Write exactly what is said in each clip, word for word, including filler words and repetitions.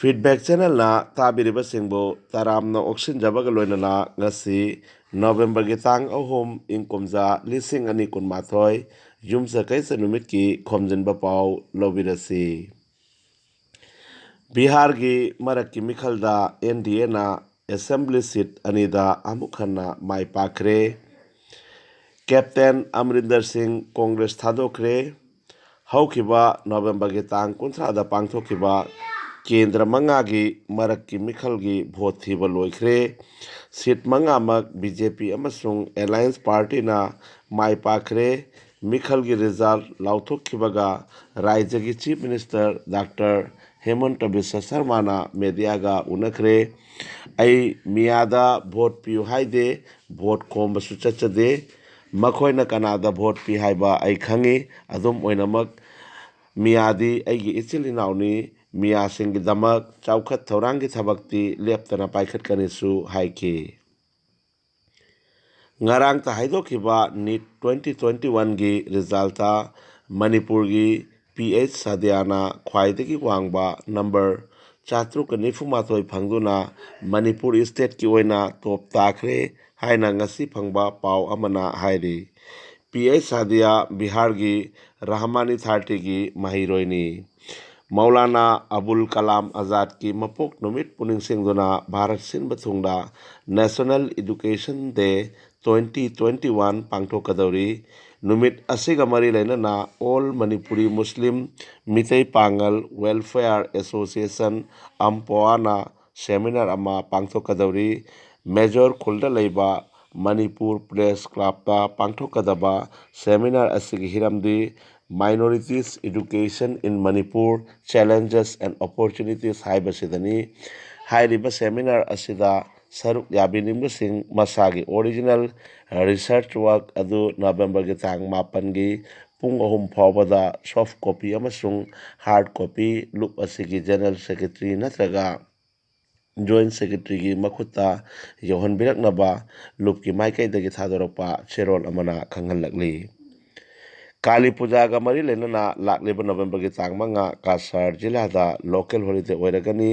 Feedback Channelꯅ ꯇꯥꯕꯤꯔꯤꯕꯁꯤꯡꯕꯨ ꯇꯔꯥꯝꯅ ꯑꯣꯛꯁꯤꯟꯖꯕꯒ ꯂꯣꯏꯅꯅ ꯉꯁꯤ ꯅꯣꯕꯦꯝꯕꯔꯒꯤ ꯇꯥꯡ ꯑꯍꯨꯝ, ꯏꯪ ꯀꯨꯝꯖꯥ ꯂꯤꯁꯤꯡ ꯑꯅꯤ ꯀꯨꯟꯃꯥꯊꯣꯏ, ꯌꯨꯝꯁꯀꯩꯁ ꯅꯨꯃꯤꯠꯀꯤ ꯈꯣꯝꯖꯤꯟꯕ ꯄꯥꯎ ꯂꯧꯕꯤꯔꯁꯤ꯫ ꯕꯤꯍꯥꯔꯒꯤ ꯃꯔꯛꯀꯤ ꯃꯤꯈꯜꯗ NDAꯅ assembly seat ꯑꯅꯤꯗ ꯑꯃꯨꯛ ꯍꯟꯅ ꯃꯥꯏ ꯄꯥꯛꯈ꯭ꯔꯦ꯫ ꯀꯦꯞꯇꯦꯟ ꯑꯃꯔꯤꯟꯗꯔ ꯁꯤꯡ ꯀꯣꯡꯒ꯭ꯔꯦꯁ ꯊꯥꯗꯣꯛꯈ꯭ꯔꯦ꯫ ꯍꯧꯈꯤꯕ ꯅꯣꯕꯦꯝꯕꯔꯒꯤ ꯇꯥꯡ ꯀꯨꯟꯊ꯭ꯔꯥꯗ ꯄꯥꯡꯊꯣꯛꯈꯤꯕ ꯀꯦꯟꯗ꯭ꯔ ꯃꯉꯥꯒꯤ ꯃꯔꯛꯀꯤ ꯃꯤꯈꯜꯒꯤ ꯚꯣꯠ ꯊꯤꯕ ꯂꯣꯏꯈ꯭ꯔꯦ꯫ Seat ꯃꯉꯥꯃꯛ BJP ꯑꯃꯁꯨꯡ Alliance Partyꯅ ꯃꯥꯏ ꯄꯥꯛꯈ꯭ꯔꯦ꯫ ꯃꯤꯈꯜꯒꯤ result ꯂꯥꯎꯊꯣꯛꯈꯤꯕꯒ ꯔꯥꯖ꯭ꯌꯒꯤ Chief Minister Doctor ꯍꯦꯃꯟꯇ ꯕꯤꯁ꯭ꯋ ꯁꯔꯃꯥꯅ mediaꯒ ꯎꯅꯈ꯭ꯔꯦ꯫ "ꯑꯩ ꯃꯤꯌꯥꯗ ꯚꯣꯠ ꯄꯤꯌꯨ ꯍꯥꯏꯗꯦ, ꯚꯣꯠ ꯈꯣꯝꯕꯁꯨ ꯆꯠꯆꯗꯦ꯫ ꯃꯈꯣꯏꯅ ꯀꯅꯥꯗ ꯚꯣꯠ ꯄꯤ ꯍꯥꯏꯕ ꯑꯩ ꯈꯪꯏ꯫ ꯑꯗꯨꯝ ꯑꯣꯏꯅꯃꯛ ꯃꯤꯌꯥꯗꯤ ꯑꯩꯒꯤ ꯏꯆꯤꯜ ꯏꯅꯥꯎꯅꯤ꯫ ꯃꯤꯌꯥꯁꯤꯡꯒꯤꯗꯃꯛ ꯆꯥꯎꯈꯠ ꯊꯧꯔꯥꯡꯒꯤ ꯊꯕꯛꯇꯤ ꯂꯦꯞꯇꯅ ꯄꯥꯏꯈꯠꯀꯅꯤꯁꯨ" ꯍꯥꯏꯈꯤ꯫ ꯉꯔꯥꯡꯇ ꯍꯥꯏꯗꯣꯛꯈꯤꯕ NEET twenty twenty oneꯒꯤ resultꯇ ꯃꯅꯤꯄꯨꯔꯒꯤ P H ꯁꯥꯗꯤꯌꯥꯅ ꯈ꯭ꯋꯥꯏꯗꯒꯤ ꯋꯥꯡꯕ number ꯆꯥꯇ꯭ꯔꯨꯛꯀ ꯅꯤꯐꯨ ꯃꯥꯊꯣꯏ ꯐꯪꯗꯨꯅ ꯃꯅꯤꯄꯨꯔ stateꯀꯤ ꯑꯣꯏꯅ top ꯇꯥꯈ꯭ꯔꯦ ꯍꯥꯏꯅ ꯉꯁꯤ ꯐꯪꯕ ꯄꯥꯎ ꯑꯃꯅ ꯍꯥꯏꯔꯤ꯫ P H ꯁꯥꯗꯤꯌꯥ ꯕꯤꯍꯥꯔꯒꯤ ꯔꯍꯃꯥꯅꯤ thirtyꯒꯤ ꯃꯍꯩꯔꯣꯏꯅꯤ꯫ ꯃꯧꯂꯥꯅꯥ ꯑꯕꯨꯜ ꯀꯂꯥꯝ ꯑꯖꯥꯗꯀꯤ ꯃꯄꯣꯛ ꯅꯨꯃꯤꯠꯄꯨ ꯅꯤꯡꯁꯤꯡꯗꯨꯅ ꯚꯥꯔꯠ ꯁꯤꯟꯕ ꯊꯨꯡꯅ National Education Day twenty twenty one ꯄꯥꯡꯊꯣꯛꯀꯗꯧꯔꯤ꯫ ꯅꯨꯃꯤꯠ ꯑꯁꯤꯒ ꯃꯔꯤ ꯂꯩꯅꯅ All Manipuri Muslim ꯃꯤꯇꯩ ꯄꯥꯉꯜ Welfare Association, ꯑꯝꯄꯣꯑꯥꯅ seminar ꯑꯃ ꯄꯥꯡꯊꯣꯛꯀꯗꯧꯔꯤ꯫ Major ꯈꯨꯜꯗ ꯂꯩꯕ ꯃꯅꯤꯄꯨꯔ Press Clubꯇ ꯄꯥꯡꯊꯣꯛꯀꯗꯕ seminar ꯑꯁꯤꯒꯤ ꯍꯤꯔꯝꯗꯤ Minorities Education in Manipur, Challenges and Opportunities ꯍꯥꯏꯕꯁꯤꯗꯅꯤ꯫ ꯍꯥꯏꯔꯤꯕ seminar ꯑꯁꯤꯗ ꯁꯔꯨꯛ ꯌꯥꯕꯤꯅꯤꯡꯕꯁꯤꯡ ꯃꯁꯥꯒꯤ original research work ꯑꯗꯨ ꯅꯕꯦꯝꯕꯔꯒꯤ ꯇꯥꯡ ꯃꯥꯄꯟꯒꯤ ꯄꯨꯡ ꯑꯍꯨꯝ ꯐꯥꯎꯕꯗ soft copy ꯑꯃꯁꯨꯡ hard copy ꯂꯨꯞ ꯑꯁꯤꯒꯤ General Secretary ꯅꯠꯇ꯭ꯔꯒ Joint Secretaryꯒꯤ ꯃꯈꯨꯠꯇ ꯌꯧꯍꯟꯕꯤꯔꯛꯅꯕ ꯂꯨꯞꯀꯤ ꯃꯥꯏꯀꯩꯗꯒꯤ ꯊꯥꯗꯣꯔꯛꯄ ꯆꯦꯔꯣꯜ ꯑꯃꯅ ꯈꯪꯍꯜꯂꯛꯂꯤ꯫ ꯀꯥꯂꯤ ꯄꯨꯖꯥꯒ ꯃꯔꯤ ꯂꯩꯅꯅ ꯂꯥꯛꯂꯤꯕ ꯅꯣꯕꯦꯝꯕꯔꯒꯤ ꯇꯥꯡ ꯃꯉꯥ ꯀꯥꯁꯥꯔ ꯖꯤꯂꯥꯗ ꯂꯣꯀꯦꯜ ꯍꯣꯂꯤꯗꯦ ꯑꯣꯏꯔꯒꯅꯤ꯫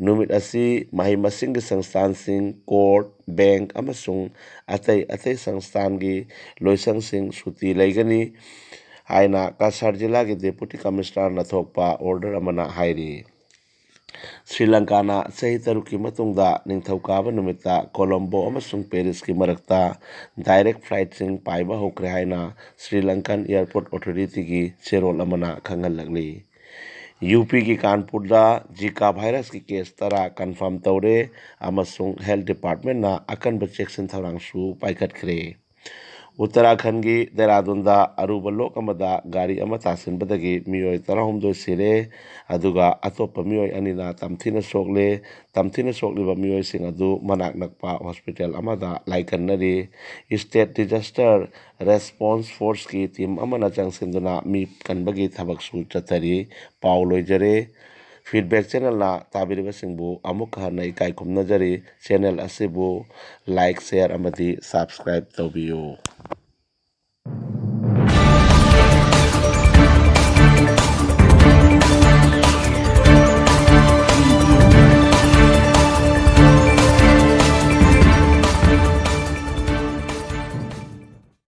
ꯅꯨꯃꯤꯠ ꯑꯁꯤ ꯃꯍꯩ ꯃꯁꯤꯡꯒꯤ ꯁꯪꯁꯊꯥꯟꯁꯤꯡ, ꯀꯣꯔꯠ, ꯕꯦꯡꯛ ꯑꯃꯁꯨꯡ ꯑꯇꯩ ꯑꯇꯩ ꯁꯪꯁꯊꯥꯟꯒꯤ ꯂꯣꯏꯁꯪꯁꯤꯡ ꯁꯨꯇꯤ ꯂꯩꯒꯅꯤ ꯍꯥꯏꯅ ꯀꯥꯁꯥꯔ ꯖꯤꯂꯥꯒꯤ ꯗꯦꯄꯨꯇꯤ ꯀꯃꯤꯁꯅꯔꯅ ꯊꯣꯛꯄ ꯑꯣꯔꯗꯔ ꯑꯃꯅ ꯍꯥꯏꯔꯤ꯫ ꯁ꯭ꯔꯤ ꯂꯪꯀꯥꯅ ꯆꯍꯤ ꯇꯔꯨꯛꯀꯤ ꯃꯇꯨꯡꯗ ꯅꯤꯡꯊꯧꯀꯥꯕ ꯅꯨꯃꯤꯠꯇ ꯀꯣꯂꯝꯕꯣ ꯑꯃꯁꯨꯡ ꯄꯦꯔꯤꯁꯀꯤ ꯃꯔꯛꯇ ꯗꯥꯏꯔꯦꯛ ꯐ꯭ꯂꯥꯏꯠꯁꯤꯡ ꯄꯥꯏꯕ ꯍꯧꯈ꯭ꯔꯦ ꯍꯥꯏꯅ ꯁ꯭ꯔꯤ ꯂꯪꯀꯟ ꯑꯦꯌꯔꯄꯣꯔꯠ ꯑꯣꯊꯣꯔꯤꯇꯤꯒꯤ ꯆꯦꯔꯣꯜ ꯑꯃꯅ ꯈꯪꯍꯜꯂꯛꯂꯤ꯫ ꯌꯨ ꯄꯤꯒꯤ ꯀꯥꯟꯄꯨꯔꯗ ꯖꯤꯀꯥ ꯚꯥꯏꯔꯁꯀꯤ ꯀꯦꯁ ꯇꯔꯥ ꯀꯟꯐꯥꯔꯝ ꯇꯧꯔꯦ ꯑꯃꯁꯨꯡ ꯍꯦꯜꯊ ꯗꯤꯄꯥꯔꯠꯃꯦꯟꯅ ꯑꯀꯟꯕ ꯆꯦꯛꯁꯤꯟ ꯊꯧꯔꯥꯡꯁꯨ ꯄꯥꯏꯈꯠꯈ꯭ꯔꯦ꯫ ꯎꯠꯇꯔꯥꯈꯟꯒꯤ ꯗꯦꯔꯥꯗꯨꯟꯗ ꯑꯔꯨꯕ ꯂꯣꯛ ꯑꯃꯗ ꯒꯥꯔꯤ ꯑꯃ ꯇꯥꯁꯤꯟꯕꯗꯒꯤ ꯃꯤꯑꯣꯏ ꯇꯔꯥꯍꯨꯝꯗꯣꯏ ꯁꯤꯔꯦ, ꯑꯗꯨꯒ ꯑꯇꯣꯞꯄ ꯃꯤꯑꯣꯏ ꯑꯅꯤꯅ ꯇꯝꯊꯤꯅ ꯁꯣꯛꯂꯦ꯫ ꯇꯝꯊꯤꯅ ꯁꯣꯛꯂꯤꯕ ꯃꯤꯑꯣꯏꯁꯤꯡ ꯑꯗꯨ ꯃꯅꯥꯛ ꯅꯛꯄ ꯍꯣꯁꯄꯤꯇꯥꯜ ꯑꯃꯗ ꯂꯥꯏꯀꯠꯅꯔꯤ꯫ ꯁ꯭ꯇꯦꯠ ꯗꯤꯖꯥꯁꯇꯔ ꯔꯦꯁꯄꯣꯟꯁ ꯐꯣꯔꯁꯀꯤ ꯇꯤꯝ ꯑꯃꯅ ꯆꯪꯁꯤꯟꯗꯨꯅ ꯃꯤ ꯀꯟꯕꯒꯤ ꯊꯕꯛꯁꯨ ꯆꯠꯊꯔꯤ꯫ ꯄꯥꯎ ꯂꯣꯏꯖꯔꯦ꯫ ꯐꯤꯗꯕꯦꯛ ꯆꯦꯅꯦꯜꯅ ꯇꯥꯕꯤꯔꯤꯕꯁꯤꯡꯕꯨ ꯑꯃꯨꯛ ꯍꯟꯅ ꯏꯀꯥꯏ ꯈꯨꯝꯅꯖꯔꯤ꯫ ꯆꯦꯅꯦꯜ ꯑꯁꯤꯕꯨ ꯂꯥꯏꯛ, ꯁꯦꯌꯔ ꯑꯃꯗꯤ ꯁꯕꯁꯀ꯭ꯔꯥꯏꯕ ꯇꯧꯕꯤꯌꯨ꯫